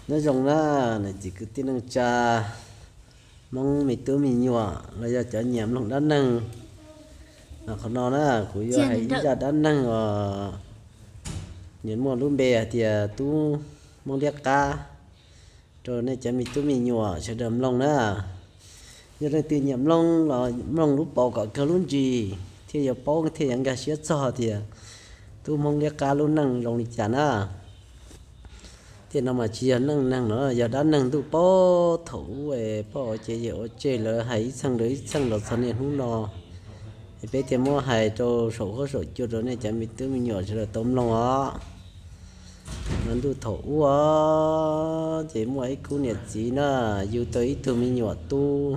Nyob zoo na, niam txiv kwv tij neej tsa, Hmoob me tub me nyuam los yog cov nyiam mloog dab neeg. Qhov no na, kuv yuav hais ib zaj dab neeg uas nws muaj lub npe hais tias Tub Hmoob Liab Qab rau nej cov me tub me nyuam sawv daws mloog na. Yog leej twg nyiam mloog los mloog lub paus kom kawg lub ntsis thiaj yuav paub thiaj yuav nkag siab txog tias Tub Hmoob Liab Qab lub neej zoo li cas na. Tej no mas tsis yog neej neeg no, yog dab neeg ntuj puag thaum ub es poj ua ces yawm ua tseg lawv hais ib txheej rau ib txheej los txog niaj hnub no. Es peb thiaj muab hais rau saum huab saum cua rau nej cov me tub me nyuam sawv daws tau mloog os. Nyob ntuj thaum ub ces muaj ib khub niam txiv na, yug tau ib tug me nyuam tub.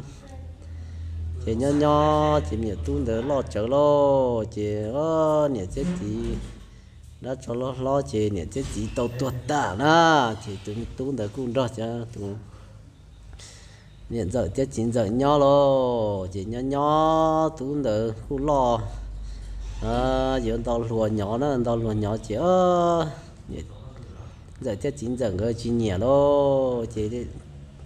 Ces nyob nyob ces me nyuam tub ntawd loj tsawv lauj, ces niam thiab txiv dab tsov hlob hlob ces niam thiab txiv tau tuag tas na. Ces tus me tub ntawd kuj nrog cov tus niam ntxawm thiab txiv ntxawm nyob lauj. Ces nyob nyob tub ntawd kuj loj, yuav nto hluas nyov na, nto hluas nyov ces ntxawm thiab txiv ntxawm nkawd tsis nyiam lauj.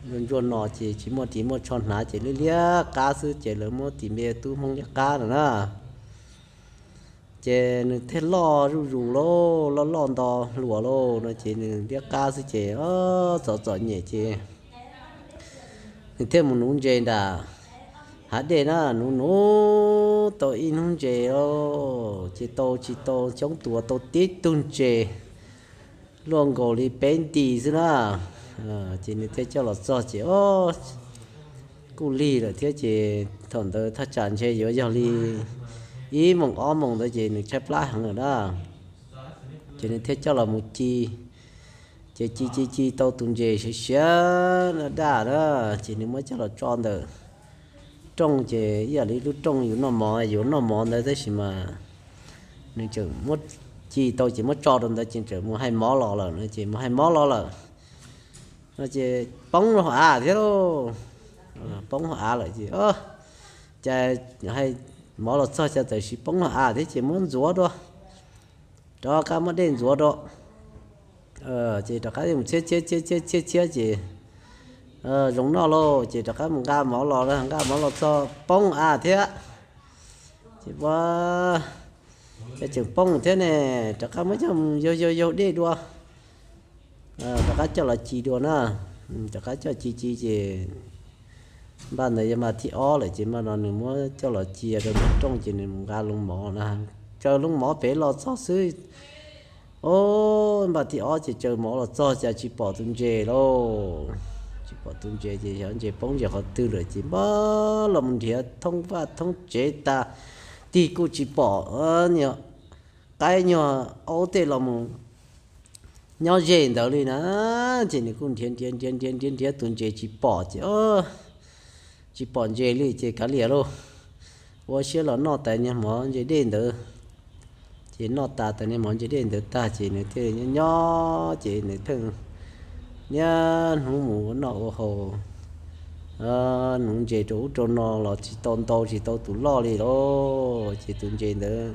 Ces ntsuag no ces tsis muaj ris muaj tsho hnav ces liab liab qab xwb ces lawv muab tis npe Tub Hmoob Liab Qab no na. Ces nws thiaj loj zuj zus lauj, loj loj nto hluas lauj no ces nws liab qab xwb ces txom txom nyem ces nws thiaj mus nuv ntses nram hav dej na, nuv nuv tau ib hnub ntses lauj, ces tau tsis tau coob tus, tau tib tug ntses luaj nkaus li peb nti xwb na. Ces nws thiaj coj los txog ces kuj lig lawm thiab ces thaum ntawd thaj tsam ntshe yuav yog li ib moos ob moos ntawd ces nws tshaib plab heev lawm na. Ces nws thiaj coj los mus ci, ces ci ci ci tau tus ntses siav siav daj daj na, ces nws muab coj los tso ntawm rooj ces ib yam li lub rooj yus noj mov, yus noj mov ntawd tab sis mas nws tseem muab ci tau ces muab tso rau ntawd ces tseem mus hais mov los lawm no, ces mus hais mov los lawm no ces poob hauv av thiab lauj. Poob hauv av lawm ces cas hais mov los txog cas txawm sis poob hauv av thiab ces muab ntxuav dua, rov qab muab dej ntxuav dua. Ces rov qab mus txhiab txhiab txhiab txhiab txhiab txhiab ces zoo noj lauj, ces rov qab mus nqa mov los, nqa mov los txog poob av thiab. Ces ua cas tseem poob thiab ne, rov qab muab coj mus yaug yaug yaug dej dua, rov qab coj los ci dua na. Rov qab coj ci ci ces npaj ntawd yog mas thib ob lawm ces mas no nws muab coj los cia rau nram rooj ces nws mus nqa loo mov na. Tsaws loo mov pem los txog xwb, o, npaj thib ob ces tsaws mov los txog cas tsis pom tus ntses lauj. Tsis pom tus ntses ces xyov ntses poob ntses qhov twg lawm ces npaj los mus nrhiav thoob vaj thoob tsev tas, tig kuj tsis pom, niag qaib nyuag aub tej los mus nyob ze ntawd li na. Ces nws kuj nrhiav nrhiav nrhiav nrhiav nrhiav nrhiav tus ntses tsis pom ces tsis pom ntses li ces kav liam lauj, ua siab los noj tas niag mov ntses dej ntawd. Ces noj tas tas niag mov ntses dej ntawd tag ces nws thiaj nyob nyob ces nws pheej niaj hnub mus ua noj ua haus, nuv ntses rau ub rau no los tsis tau ntau tsis tau tus loj li lauj. Ces tus ntses ntawd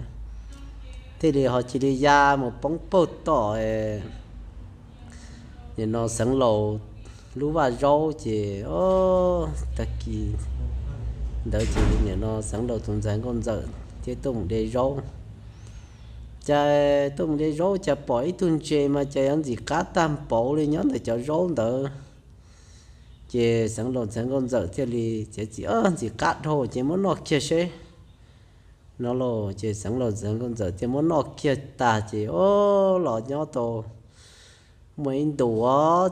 thiaj li ho cia li ya mus poob puag tom nim no Xeev Laus lub vaj zaub ces tag kis ntawd ces nim no Xeev Laus tus ntxhais Nkauj Ntxawm thiaj tuaj mus de zaub. Cas tuaj mus de zaub cas pom ib tug ntses mas cas yuav ntxim qab tag npaum li nyob ntawm cov zaub ntawd. Ces Xeev Laus ntxhais Nkauj Ntxawm thiaj li txiav txim, ntxim qab dhau ces muab noj kiag seb no lauj. Ces Xeev Laus ntxhais Nkauj Ntxawm thiaj muab noj kiag tag ces o los nyob tau muaj ib ntus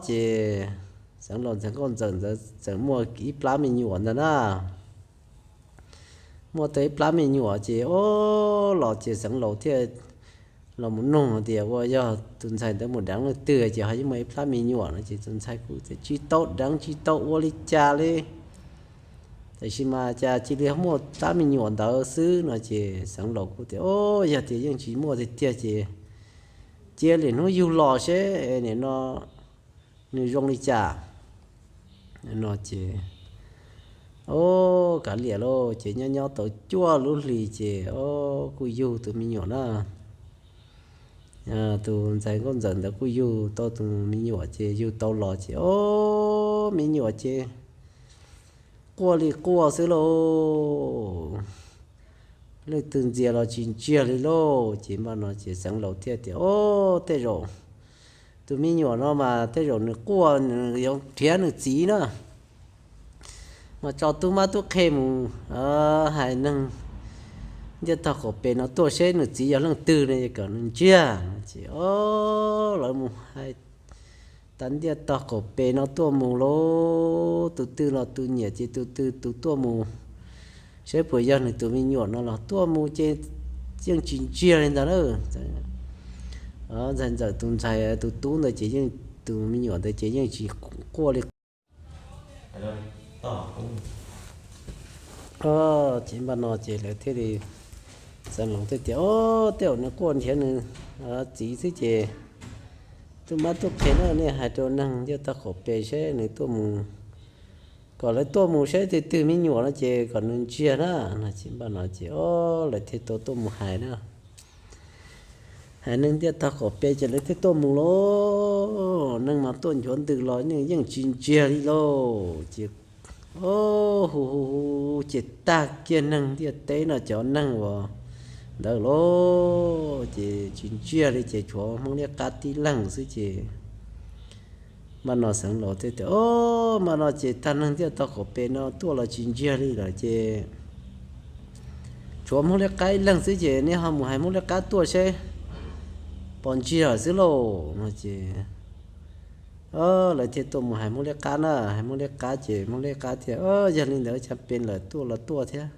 ces Xeev Laus ntxhais Nkauj Ntxawm ntawd txawm muaj ib plab me nyuam ntawd na. Muaj tau ib plab me nyuam ces o los ces Xeev Laus thiaj los mus nug tias ua yog tus ntxhais ntawd mus deev leej twg ces ho yeej muaj ib plab me nyuam no ces tus ntxhais kuj tias tsis tau deev tsis tau ua li cas li. Tiam sis mas cas cia li muaj plab me nyuam ntawd xwb no ces Xeev Laus kuj tias o yog tias yeej tsis muaj tiag tiag ces cia li hnub yug los seb nim no nws zoo li cas no ces o kav liam lauj. Ces nyob nyob tau cuaj lub hlis ces o kuj yug tus me nyuam na. tus ntxhais nkauj ntxawm ntawd kuj yug tau tus me nyuam ces yug tau los ces ob me nyuam ces quaj li quaj xwb lauj. Leej twg ntxias los tsis ntsiag li lauj. Ces npaj no ces Xeev Laus thiaj tias, Ob, tej zaum tus me nyuam no mas tej zaum nws quaj nws yuav nrhiav nws txiv na, mas tso tub mab tub qhe mus hais neeg ntiaj tog qaum pem no tuaj seb nws txiv yog leej twg no kom nws ntsiag. Ces ob lawv mus hais tas ntiaj tog qaum pem no tuaj mus lauj, tus twg los tus nyiam ces tus twg tus tuaj mus seb puas yog nws tus me nyuam no los tuaj mus ces yeej tsis ntsiag li ntag na. Ntxhais ntxawm tus ntxhais tus tub ntawd ces yeej, tus me nyuam ntawd ces yeej tsis quaj li. Ces npaj no ces lawv thiaj li, Xeev Laus thiaj tias, Ob, tej zaum nws quaj nrhiav nws txiv xwb ces tub mab tub qhe na, nej hais rau neeg ntiaj tog qaum pem seb nws tuaj mus, kom lawv tuaj mus seb tus twg me nyuam no ces kom nws ntsiag na. Ces npaj no ces ob lawv thiaj tau tuaj mus hais na. Hais neeg ntiaj tog qaum pem ces lawv thiaj tuaj mus lauj. Neeg mas tuaj nchuav ntws los nws yeej tsis ntsiag li lauj. Ces ob hu hu hu ces tag kiag neeg ntiaj teb no cov neeg uas ntawd lauj, ces tsis ntsiag li ces tshuav Hmoob Liab Qab tib leeg xwb ces npaj no Xeev Laus thiaj tias, Ob, npaj no ces tag neeg ntiaj tog qaum pem no tuaj los tsis ntsiag li lawm ces tshuav Hmoob Liab Qab ib leeg xwb ces nej ho mus hais Hmoob Liab Qab tuaj seb puas ntsiag xwb lauj. No ces lawv thiaj tuaj mus hais Hmoob Liab Qab na, hais Hmoob Liab Qab ces Hmoob Liab Qab thiaj, Yog li ntawd cas pem lawm, tuaj los tuaj thiab.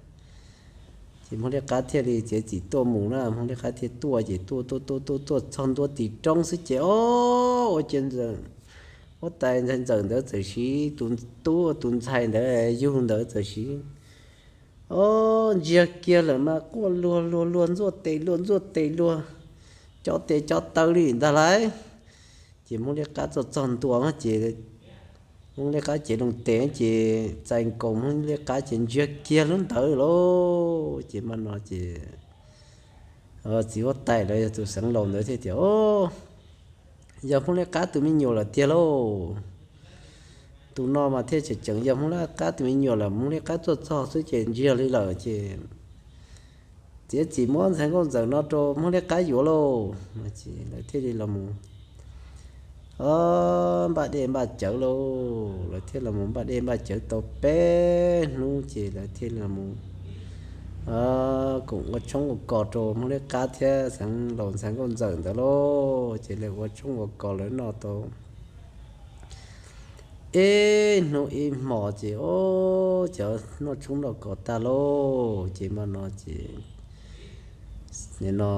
Ces Hmoob Liab Qab thiaj li txiav txim tuaj mus na, Hmoob Liab Qab thiaj tuaj ces tuaj tuaj tuaj tuaj tuaj txog ntua tim roob xwb ces ob ua cas huab tais ntxhais ntxawm ntawd txawm siv tus tub tus ntxhais ntawd yug ntawd txawm siv ob ntsiag kiag lawm mas quaj luag luag luag ntxuaj tes luag ntxuaj tes luag, cov tes cov taw li ntag lauj. Ces Hmoob Liab Qab txog txog ntua ces Hmoob Liab Qab cev loo tes ces txais nkaus Hmoob Liab Qab ces ntsiag kiag lub ntawd lauj. Ces npaj no ces txiv huab tais los yog tus Xeev Laus ntawd thiaj tias, Yog Hmoob Liab Qab tus me nyuam lawm tiag lauj. Tus no mas thiaj tseem tseem yog Hmoob Liab Qab tus me nyuam lawm, Hmoob Liab Qab tuaj txog xwb ces ntsiag li lawm ces txiav txim muab ntxhais nkauj ntxawm no rau Hmoob Liab Qab yuav lauj. Lawv thiaj li los mus npaj dej npaj cawv lauj. Lawv thiaj los mus npaj dej npaj cawv tau peb hnub ces lawv thiaj los mus koom ua tshoob ua kos rau Hmoob Liab Qab thiab Xeev Laus ntxhais nkauj ntxawm ntawd lauj. Ces lawv ua tshoob ua kos lawv noj tau ib hnub ib hmos ces ob cov noj tshoob noj kos tag lauj. Ces npaj no ces nim no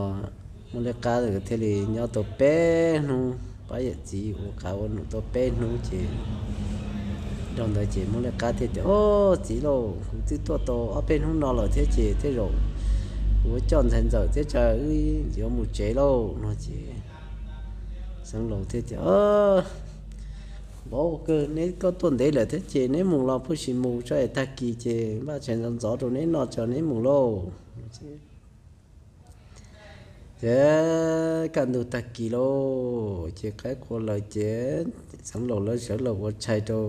Hmoob Liab Qab thiaj li nyob tau peb hnub, pab yawm txiv ua qav ua num tau peb hnub ces dhau ntawd ces Hmoob Liab Qab thiaj tias, Ob txiv lauj, kuv twb tuaj tau ob peb hnub no lawm thiab ces tej zaum kuv coj ntxhais ntxawm thiab tsa wb yuav mus tsev lauj. No ces Xeev Laus thiaj tias, Vauv kawg, neb koj tuaj ntev lawm thiab ces neb mus los pheej sim mus tso es tag kis ces npaj tshais ntxov ntxov rau neb noj tso neb mus lauj. Ces kaj ntug tag kis lauj, ces qaib qua lawm ces Xeev Laus lawv sawv los ua tshais rau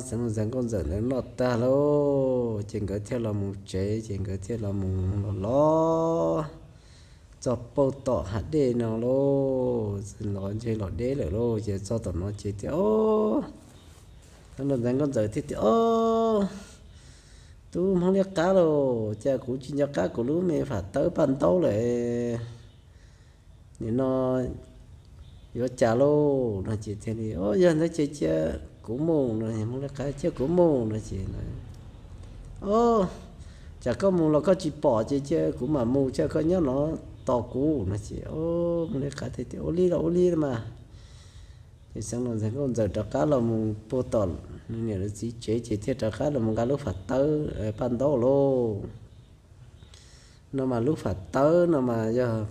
Xeev Laus ntxhais nkauj ntxawm ntawd noj tag lauj, ces nkawd thiaj los mus tsev, ces nkawd thiaj los mus los los txog pauj tom hav dej no lauj, los ntshe los deb lawm lauj, ces txog tom no ces tias, Xeev Laus ntxhais nkauj ntxawm thiaj tias, Ob, tub Hmoob Liab Qab lauj, cas kuv tsis nco qab kuv lub me fam tawb paj ntaub lawm, nim no yuav cas lauj? No ces thiaj li, Yog ntawd ces cia kuv mus, no Hmoob Liab Qab, Cia kuv mus, no ces, Ob, tsam koj mus los koj tsis pom ces cia kuv mam mus, cia koj nyob no tos kuv, no ces Hmoob Liab Qab thiaj tias, Ua li los ua li mas. Ces Xeev Laus ntxhais nkauj ntxawm rov qab los mus puag tom nws niam lawv txiv tsev ces thiaj rov qab los mus nqa lub fam tawb paj ntaub lauj. No mas lub fam tawb no mas yog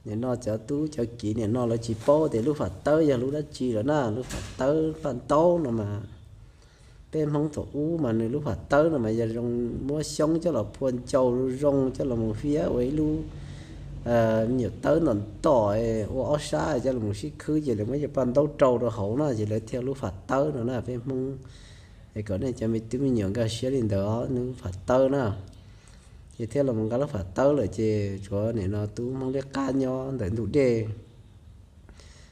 nim no cov tub cov kiv nim no lawv tsis paub tias lub fam tawb yog lub dab tsi lawm na. Lub fam tawb paj ntaub no mas peb Hmoob thaum ub mas nws lub fam tawb no mas yog zoo muab xyoob coj los phua ncau zoo zoo coj los mus fiab ua ib lub me nyuam tawb ntom ntom ua ob sab coj los sib khwb ces lawv muab cov paj ntaub rau rau hauv na ces lawv thiaj lub fam tawb no na peb Hmoob. Es kom nej cov me tub me nyuam nkag siab li ntawd os, nws fam tawb na. Ces thiaj los nqa lub fam tawb lawm ces tsuav nim no tub Hmoob liab qab nyob ntawm ntug dej.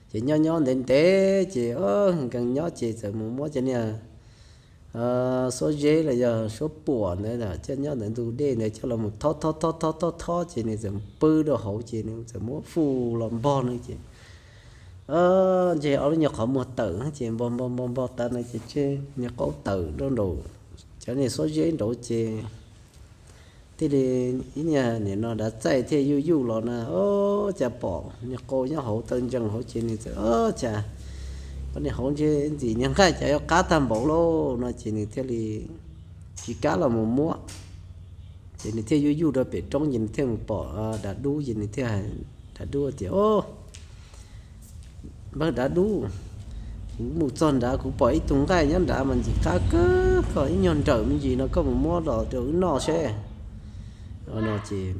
Ces nyob nyob ntev ntev ces nkees nyob ces txawm mus muab cov niag suab zeb los yog suab puam ntawd coj nyob ntawm ntug dej ntawd coj los mus thob thob thob thob thob thob ces nws txawm pw rau hauv ces nws txawm muab fuj los npog nws ces ntshe ob lub nyuag qhov muag tawm ces npog npog npog npog tas no ces tseg niag qaub tawm rau nraum cov niag suab zeb nraud ces thiaj li ib niag nim no dav txaij thiaj yuj yuj los na, o, cas pom niag qau nyob hauv taw ntsees hauv ces nws txawm, o, cas pom niag hauv ntshe ntxim niag nqaij cas yuav qab tag npaum lauj no ces nws thiaj li tsis kam los mus muab. Ces nws thiaj yuj yuj rau pem roob ces nws thiaj mus pom dav dub ces nws thiaj hais dav dub tias, o, npawg dav dub, kuv mus txog nrad kuv pom ib tug nqaij nyob nrad mas ntxim qab kawg, koj ib nyuag nrawm me ntsis no koj mus muab los rau wb noj seb no ces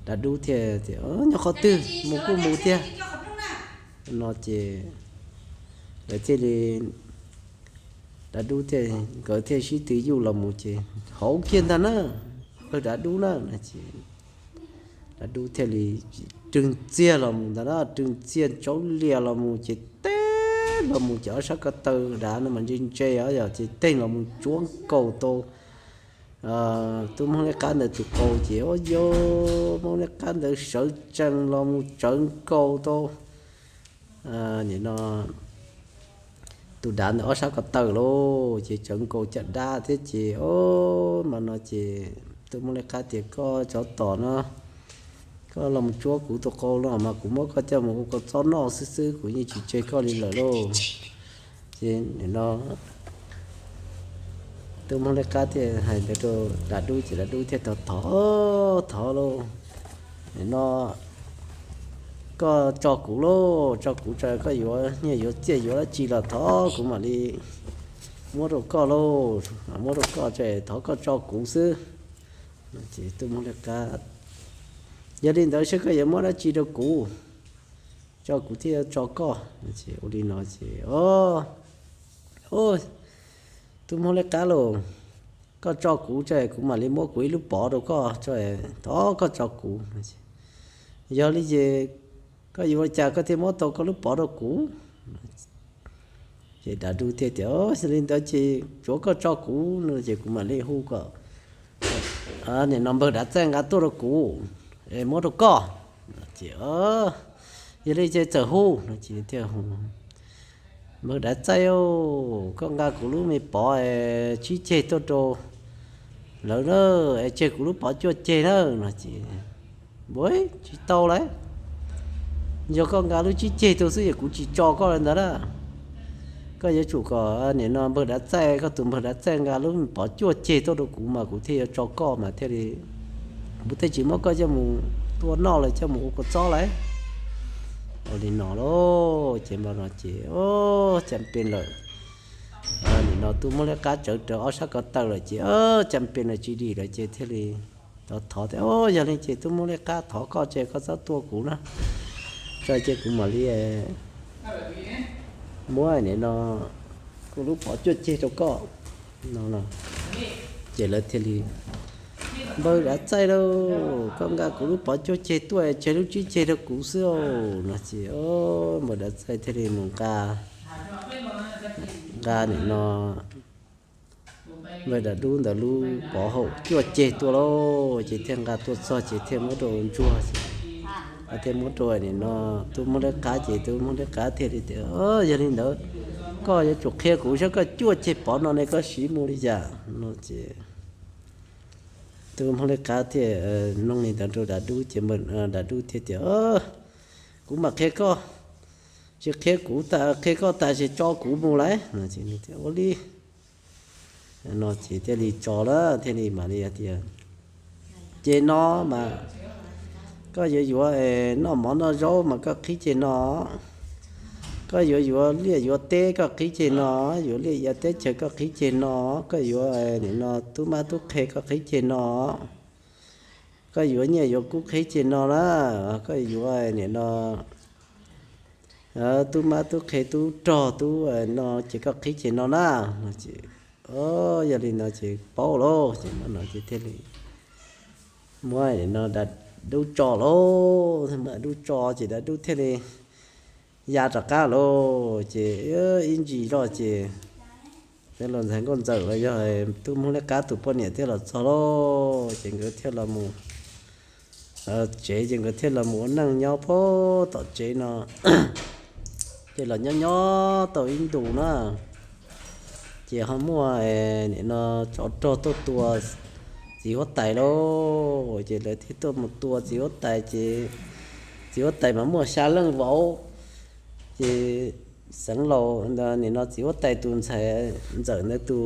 dav dub thiaj tias, nyob qhov twg mus kuj mus tiag no ces lawv thiaj li, dav dub thiaj, nkawd thiaj sib tw yuj los mus ces hauv kiag ntag na, npawg dav dub na no ces dav dub thiaj li rwg txiag los mus ntag na, rwg txiag ntsaub lias los mus ces teg los mus ces ob sab ko taw dav no mas ntse ntse os yog ces teg los mus tsuab nkaus tau tub Hmoob liab qab ntawd tus qau ces, o, yog Hmoob liab qab ntawd sawv tsees los mus tsawv nkaus tau nim no tus dav ntawd ob sab ko taw lauj, ces tsawv nkaus caj dab thiab ces, o, mas no ces tub Hmoob liab qab tias, koj tsov tom no, koj los mus tsuab kuv tus qau no mas kuv muab koj coj mus ua kua txob noj xwb xwb, kuv yeej tsis tseg koj li lawm lauj. Ces nim no tub Hmoob liab qab thiaj hais ntawd rau dav dub ces dav dub thiaj thov, thov, thov lauj, nim no koj tso kuv lauj, tso kuv tso koj yuav nyiaj yuav txiaj yuav dab tsi los thov kuv mam li muab rau koj lauj, muab rau koj, thov koj tso kuv xwb. Ces tub Hmoob liab qab, yog li ntawd seb koj yuav muab dab tsi rau kuv, tso kuv thiaj tso koj. Ua li no ces, o, tub Hmoob liab qab lauj, koj tso kuv tso kuv mam li muab kuv ib lub pov rau koj, thov koj tso kuv. Yog li ces koj yuav ua cas koj thiaj muab tau koj lub pov rau kuv? Ces dav dub thiaj tias, yog li ntawd ces tsuav koj tso kuv no ces kuv mam li hu kom nim no npawg dav txaij nqa tuaj rau kuv es muab rau koj. Ces, yog li ces txawm hu no ces thiaj hu, npawg dav txaij, koj nqa kuv lub me pov tsib ceg tuaj rau lawv na, es tseg kuv lub pov cuaj ceg na no ces, ua tsis tau lauj, yog koj nqa lub tsib ceg tuaj xwb yog kuv tsis tso koj li ntawd na. Koj yuav tsum kom nim no npawg dav txaij, koj tus npawg dav txaij nqa lub me pov cuaj ceg tuaj rau kuv mas kuv thiaj yuav tso koj mas thiaj li, kuv thiaj tsis muab koj coj mus tua noj los coj mus ua kua txob lauj. Ua li no lauj, ces npawg no ces, o, cas pes lawm, nim no tub Hmoob liab qab tsawv raws ob sab ko taw lawm ces, o, cas pes lawm tsis dim lawm ces thiaj li thov, thov tias, o, yog li ces tub Hmoob liab qab thov koj ces koj txhob tua kuv na, tso ces kuv mam li muab nim no kuv lub pov cuaj ceg rau koj no. Ces lawv thiaj li, npawg dav txaij lauj, koj nqa kuv lub pov cuaj ceg tuaj tseg lub tsib ceg rau kuv xwb no ces, o, npawg dav txaij thiaj li mus nqa, nqa nim no npawg dav dub ntawd lub pov haum cuaj ceg tuaj lauj, ces thiaj nqa tuaj txog ces thiaj muab rau ntsuag ces, thiaj muab rau nim no tub Hmoob liab qab ces tub Hmoob liab qab thiaj li tias, yog li ntawd koj yuav tsum qhia kuv saib koj cuaj ceg pov no ne koj siv mus li cas no ces tub Hmoob liab qab thiaj nug li ntawd rau dav dub ces dav dub thiaj tias, kuv mam qhia koj, tsis qhia kuv tas, qhia koj tas ces tso kuv mus lauj no ces, ua li no ces thiaj li tso lawm thiaj li mam li tias, ceg no mas koj yuav yuav noj mov noj zaub mas koj qhib ceg no, koj yuav yuav liaj yuav teb koj qhib ceg no, yuav liaj yuav teb chaws koj qhib ceg no, koj yuav nim no tub mab tub qhe koj qhib ceg no, koj yuav nyiaj yuav kub qhib ces no na, koj yuav nim no tub mab tub qhe tub rog tub no ces koj qhib ces no na. Yog li no ces paub lauj, ces no ces thiaj li muab nim no da dub tso lauj, muab da dub tso ces da dub thiaj li ya rov qab lauj. Ces ib ntsis zoj ces Xeev Laus ntxhais Nkauj Ntxawm los yog tub Hmoob Liab Qab tus poj niam thiaj los txog lauj, ces nkawd thiaj los mus tsev, ces nkawd thiaj los mus ua neej nyob puag tom tsev no. Ces los nyob nyob tau ib ntus na, ces ho muaj nim no tsov rog tuaj tua txiv huab tais lauj, ces lawv thiaj tuaj mus tua txiv huab tais, ces txiv huab tais mas muaj xya leej vauv. Ces Xeev Laus nim no txiv huab tais tus ntxhais Ntxawm ntawd tus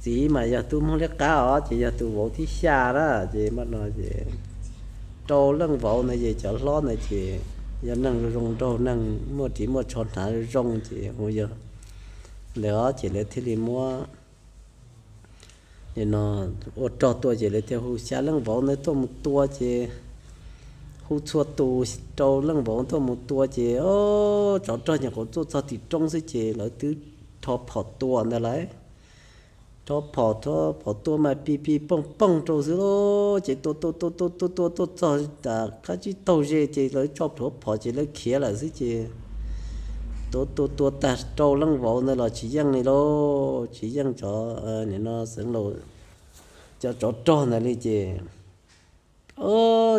txiv mas yog tub Hmoob Liab Qab os, ces yog tus vauv thib xya na. Ces mas no ces rau leej vauv ntawd ces cov hlob ntawd ces yog neeg zoo zoo nraug, neeg muaj ris muaj tsho hnav zoo zoo, ces hu yog ntawd os, ces lawv thiaj li muab nim no ua rog tua, ces lawv thiaj hu xya leej vauv ntawd tuaj mus tua, ces hu txhua tus rau leej vauv tuaj mus tua, ces tsov rog nyuam qhuav tuaj txog tim roob xwb ces lawv twb rho phom tua ntawd lauj. Rho phom, rho phom tua mas pig pig pooj pooj rau xwb lauj, ces tua tua tua tua tua tua tuaj txog tas qab tsib taug ze ces lawv tso plhuav phom ces lawv khiav lawm xwb ces tua tua tua tag rau leej vauv ntawd los tsis yeej li lauj, tsis yeej cov nim no Xeev Laus cov tsov rog ntawd li ces, o,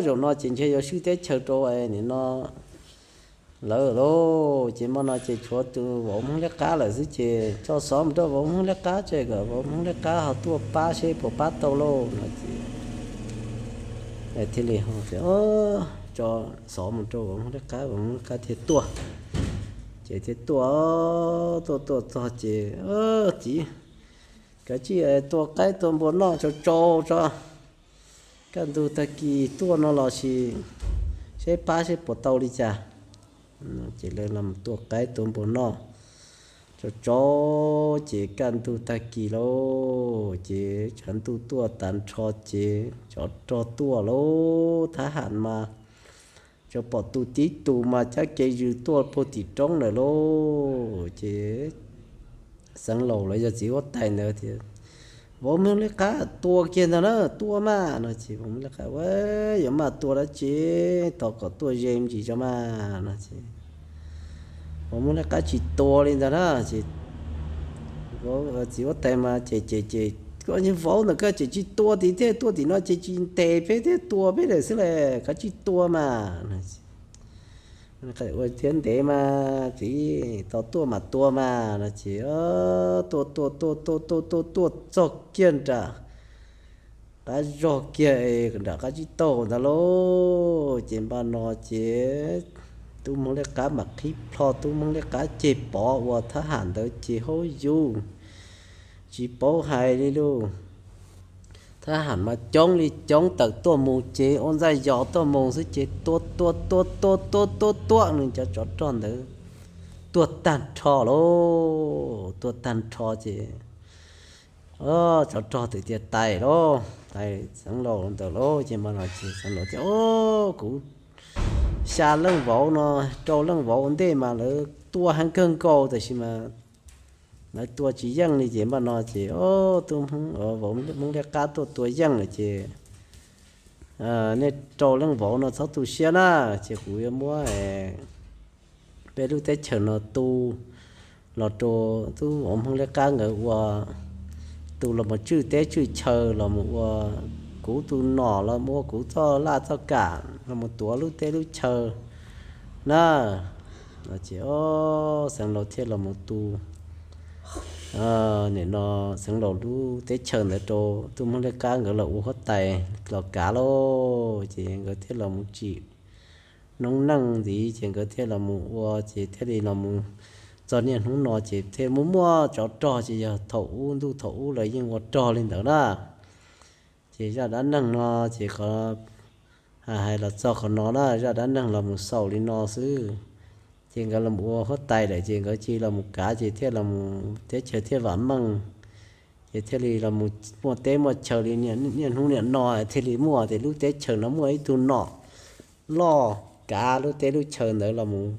zaum no ces ntshe yuav swb teb chaws rau nim no lawv lauj. Ces mas no ces tshuav tus vauv Hmoob Liab Qab lawm xwb ces tso xov mus rau vauv Hmoob Liab Qab, ces kom vauv Hmoob Liab Qab ho tuaj pab seb puas pab tau lauj no ces thiaj li tso xov mus rau vauv Hmoob Liab Qab, vauv Hmoob Liab Qab thiaj tuaj. Ces thiaj tuaj, tuaj tuaj txog ces, txiv, kav tsij tua qaib tua npua noj tsau tsau tso, kaj ntug tag kis tuaj no los sis seb pab seb puas tau li cas. Ces lawv los tua qaib tua npua noj tsau tsau, ces kaj ntug tag kis lauj, ces tshav ntuj tuaj tag nrho ces tsov rog tuaj lauj, thab ham mas tsuas pom tus tib tus mas cab kev zws tuaj puag tim roob lawm lauj. Ces Xeev Laus los yog txiv huab tais ntawd tias, vauv Hmoob Liab Qab tua kiag ntag na, tua mas no ces vauv Hmoob Liab Qab, yuav maj tua dab tsi, tos kom tuaj ze me ntsis tso mas no ces vauv Hmoob Liab Qab tsis tua li ntag na ces txiv huab tais mas ces ces ces, koj vauv ntawm koj ces tsis tua tim thiab, tua tim no ces tsis ntes peb thiab, tua peb lawm xwb las, kav tsij tua mas no. Ua thiab ntev mas txiv, tos tuaj mas tua mas no ces tuaj tuaj tuaj tuaj tuaj tuaj tuaj txog kiag nram qab zog kiag nram qab tsib taug ntawd lauj. Ces npaj no ces tub Hmoob Liab Qab mam qhib plho, tub Hmoob Liab Qab ceg pov uas thab ham ntawd ces hauj yus tsis paub hais li lauj. Thab ham mas coob li coob tawm tuaj mus ces ua ntxaij yos tuaj mus xwb ces tua tua tua tua tua tua tua nws cov tsov rog ntawd tuag tag nrho lauj, tuag tag nrho ces tsov rog twb tias tais lauj, tais Xeev Laus ntawd lauj. Ces mas no ces Xeev Laus tias, o, kuv xya leej vauv no, rau leej vauv ua ntej mas lawv tua heev kawg nkaus tab sis mas lawv tua tsis yeej li ces npaj no ces, o, tub Hmoob, vauv Hmoob Liab Qab tuaj tua yeej lawm ces nej rau leej vauv no txhob tu siab na, ces kuv yuav muab peb lub teb chaws no tu los rau tub vauv Hmoob Liab Qab nkawd ua, tu los mus tswj teb tswj chaw los mus ua kuv tus nom los mus ua kuv txoj laj txoj kam los mus tuav lub teb lub chaw na. Ces Xeev Laus thiaj los mus tu nim no Xeev Laus lub teb chaws ntawd rau tub Hmoob Liab Qab nkawd los ua huab tais los kav lauj. Ces nkawd thiaj los mus tsim noob neej ntxiv ces nkawd thiaj los mus ua ces thiaj li los mus txog niaj hnub no ces thiaj muaj muaj tsov rog ces yog thaum ub ntuj thaum ub lawv yeej ua rog li ntawd na. Ces zaj dab neeg no ces qhov hais los txog qhov no na, zaj dab neeg los mus xaus li no xwb. Ces nkawd los ua huab tais lawm ces nkawd cia li los mus kav ces thiaj los mus teb chaws thiaj vam meej. Ces thiaj li los mus muaj teb muaj chaw li niaj hnub niaj no, thiaj li muaj tias lub teb chaws no muaj ib tug nom loj kav lub teb lub chaw ntawd los mus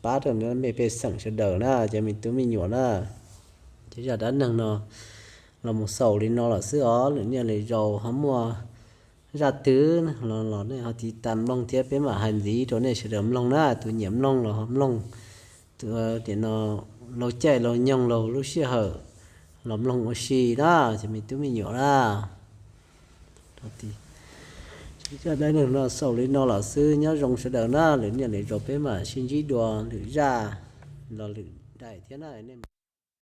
pab rau mej pej xeem sawv daws na, cov me tub me nyuam na. Ces zaj dab neeg no los mus xaus li no lawm xwb os. Lwm niaj lwm zaus ho muaj zaj twg los nej ho tiv tas mloog thiab peb mam hais ntxiv rau nej sawv daws mloog na. Tus nyiam mloog los ho mloog, tus tias no laug caij laug nyoog laug lub sij hawm los mloog ua si na, cov me tub me nyuam na. Zaj dab neeg no xaus li no lawm xwb, nyob zoo sawv daws na. Lwm niaj lwm zaus peb mam sib ntsib dua lwm zaj los lwm daim thiab na.